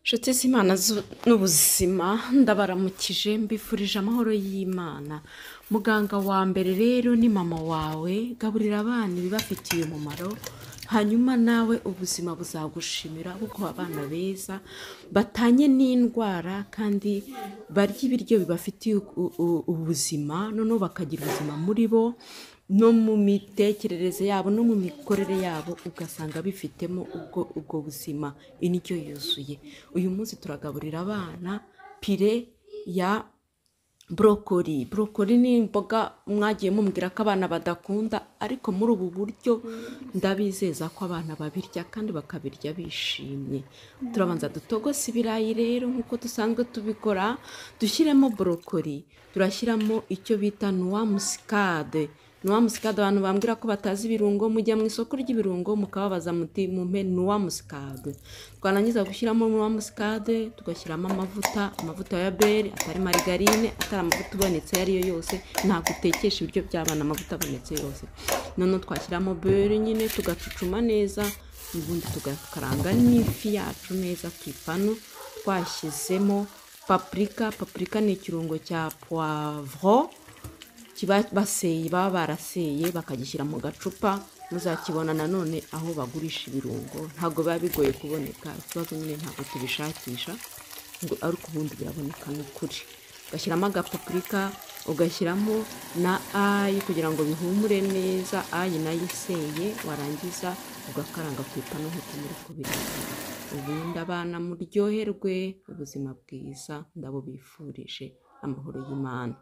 Nshuti z'Imana n'ubuzima, ndabaramukije, mbifurije amahoro y'Imana. Muganga wa mbere rero ni mama wawe, gaburira abana ibibafitiye umumaro, hanyuma nawe ubuzima buzagushimira kuko abana beza batanye n'indwara kandi barya ibiryo bibafitiye ubuzima, noneho bakagira ubuzima muri bo no mu mitekerereze yabo no mu mikorere yabo, ugasanga bifitemo ubwo buzima, indyo yuzuye. Uyu munsi turagaburira abana purée ya brocoli. Brocoli ni imboga mwagiye mumbwira ko abana badakunda, ariko muri ubu buryo ndabizeza ko abana babirya kandi bakabirya bishimye. Turabanza dutogose ibirayi rero nk'uko dusanzwe tubikora, dushyiremo brocoli, turashyiramo icyo bita noix muscade. Noix muscade, abantu bambwira ko batazi ibirungo, mujya mu isoko ry'ibirungo mukababaza muti mumpe noix muscade. Twarangiza gushyiramo noix muscade, tugashyiramo amavuta, amavuta ya beurre, atari margarine, atari amavuta ubonetse ayo ariyo yose, ntabwo utekesha ibiryo by'abana amavuta abonetse yose. Noneho twashyiramo beurre nyine tugacucuma neza, ubundi tugakaranga n'ifi yacu neza ku ipanu, twashyizemo paprika. Paprika ni ikirungo cya poivron kiba baseye, baba baraseye bakagishyira mu gacupa, muzakibona nanone aho bagurisha ibirungo, ntabwo biba bigoye kuboneka, ikibazo nyine ntabwo tubishakisha ngo, ariko ubundi biraboneka ni ukuri. Ugashyiramo agapaprika, ugashyiramo na ail kugira ngo bihumure neza, ail nayo iseye, warangiza ugakaranga ku ipanu nk'uko muri kubireba. Ubundi abana muryoherwe, ubuzima bwiza ndabubifurije, amahoro y'Imana.